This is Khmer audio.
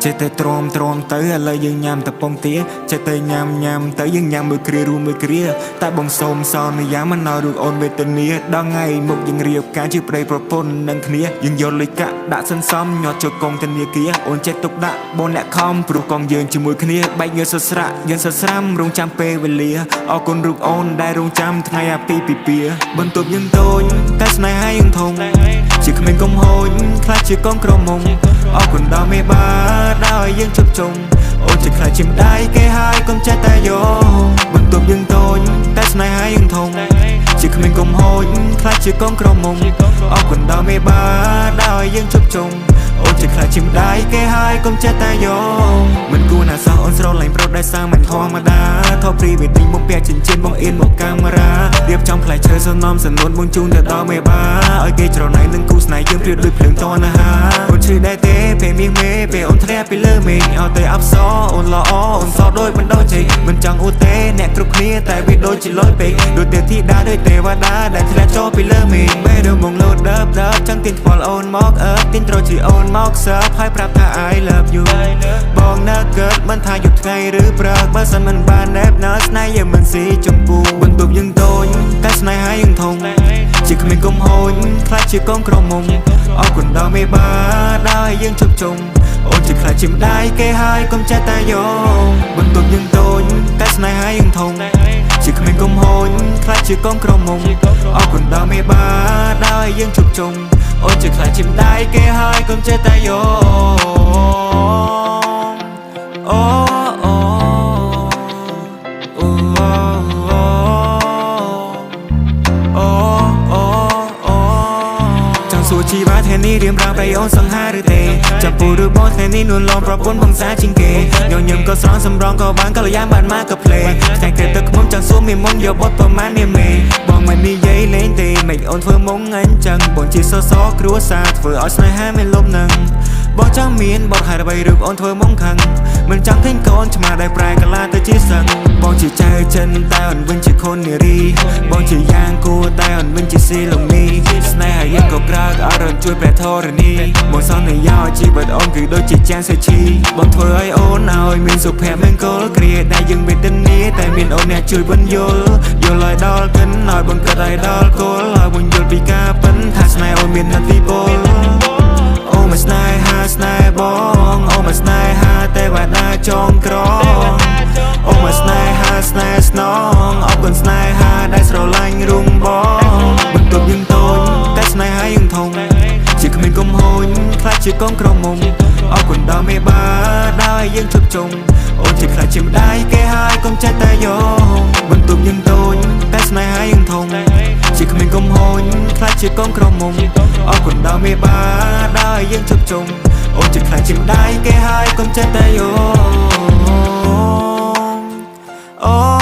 ចេះតែទ្រាំទ្រាំទៅឥឡូវយើងញ៉ាំតពងទាចេះតែញ៉ាំញ៉ាំទៅយើងញ៉ាំមួយគ្រារួមមួយគ្រាតែបងសូមសន្យាមិនឲ្យរូបអូនវេទនាដល់ថ្ងៃមុខយើងរៀបការជាប្តីប្រពន្ធនឹងគ្នាយើងយកលុយកាក់ដាក់សន្សំញាត់ចូលកងធនាគារអូនចេះទុកដាក់បងអ្នកខំព្រោះកងយើងជាមួយគ្នាបែកញើសស្រាក់យើងសស្រាំរងចាំពេលវេលាអរគុណរូបអូនដែលរងចាំថ្ងៃអាពាហ៍ពិពាហ៍បន្ទប់យើងតូចតែស្នេហាយើងធំជាក្មេងកំហូចខ្លាចជាកងក្រមុំអរគុណដល់មេបាដែលឲ្យយើងជប់ជុំអូនជាខ្លាចជាម្ដាយគេហើយកុំចេះតែយកបន្ទប់យើងតូចតែស្នេហាយើងធំជាក្មេងកំហូចខ្លាចជាកងក្រមុំអរគុណដល់មេបាដែលឲ្យយើងជប់ជុំអូនជាខ្លាចជាម្ដាយគេហើយកុំចេះតែយកមិនគួរណាសោះអូនស្រឡាញ់ប្រុសដែលសាមិនធម្មតាថតព្រីវេទិញបងពាក់ចិញ្ចៀនបងអៀនមកកាមេរ៉ារៀបចំផ្លែឈើសំណំសនួនបងជូនទៅដល់មេបាឲ្យគេច្រណែននឹងគូស្នេហ៍យើងប្រៀបដូចភ្លើងតណ្ហាអូនឈឺដែរទេពេលមាសមេពេលអូនធ្លាក់ពីលើមេឃឲ្យទៅអបសអូនល្អអូនសដូចមិនដូចជ័យមិនចង់អួតទេអ្នកគ្រប់គ្នាតែវាដូចជាលយពេកដូចទេធីតាដូចទេវតាដែលធ្លាក់ចូលពីលើមេឃពេលដល់មកលោតដើបដើបចង់ទាញថ្ពាល់អូនមកអើទាញត្រូវជាអូនមកសើបហើយប្រាប់ថា I love you បងនៅកើតមិនថាយប់ថ្ងៃឬព្រឹកបើសិនមិនបានណែបណើស្នេហ៍យើងមិនស៊ីជម្ពូបន្ទប់យើងតូចតែស្នេហាយើងធំជាក្មេងកំហូចខ្លាចជាកងក្រមុំអរគុណដល់មេបាដែលឲ្យយើងជប់ជុំអូនជាខ្លាចជាម្ដាយគេហើយកុំចេះតែយកបន្ទប់យើងតូចតែស្នេហាយើងធំជាក្មេងកំហូចខ្លាចជាកងក្រមុំអរគុណដល់មេបាដែលឲ្យយើងជប់ជុំអូនជាខ្លាចជាម្ដាយគេហើយកុំចេះតែយកអូអូអូអូអូអូចង់សួរជីវ៉ាថ្ងៃនេះរៀមរាប្រៃអូនសង្ហាឬទេចាប់ពូឬបងថ្ងៃនេះនួនឡំប្រពន្ធបងសាជាងគេញញឹមក៏ស្រស់សម្រងក៏បានកល្យានបានមកក៏ភ្លេថ្ងៃគេទឹកខ្មុំចង់សួរមានមុនយកបត់ប្រមាណនាមេបងមិននិយាយលេងទេមិនអូនធ្វើមុងអញចឹងបងជាសសគ្រួសារធ្វើឲ្យស្នេហាមានលំនឹងបងចង់មានបត់ហើយអ្វីឬអូនធ្វើមុងខឹងមិនចង់ឃើញកូនឆ្មាដែលប្រែកាឡាទៅជាសឹងបងជាចៅចិនតែអូនវិញជាខុននារីបងជាយ៉ាងគួរតែអូនវិញជាស៊ីលងនីស្នេហាយើងក៏ក្រើកអរនជួយព្រះធរណីបងសន្យាជីវិតអូនគឺដូចជាចានសេឈីបងធ្វើឲ្យអូនឲ្យមានសុភមង្គលគ្រាដែលយើងវេទនាតែមានអូនអ្នកជួយបញ្យល់យល់ឲ្យដល់កិនឲ្យបងគិតឲ្យដល់គោលឲ្យបងយល់ពីការពិនថាស្នេហ៍អូនមានឥទ្ធិពលអូមកស្នេហាស្នេហ៍បងអូមកស្នេហាទេវតាចងក្រងអូមកស្នេហាស្នេហ៍ស្នងអរគុណស្នេហាដែលស្រឡាញ់រូងបងបន្ទប់យើងតូចតែស្នេហាយើងធំជាក្មេងកំហូចខ្លាចជាកងក្រមុំអរគុណដល់មេបាដែលឲ្យយើងជប់ជុំអូនជាខ្លាចជាម្ដាយគេហើយកុំចេះតែយកបន្ទប់យើងតូចតែស្នេហាយើងធំជាក្មេងកំហូចខ្លាចជាកងក្រមុំអរគុណដល់មេបាដែលឲ្យយើងជប់ជុំអូនជាខ្លាចជាម្ដាយគេហើយកុំចេះតែយកអូ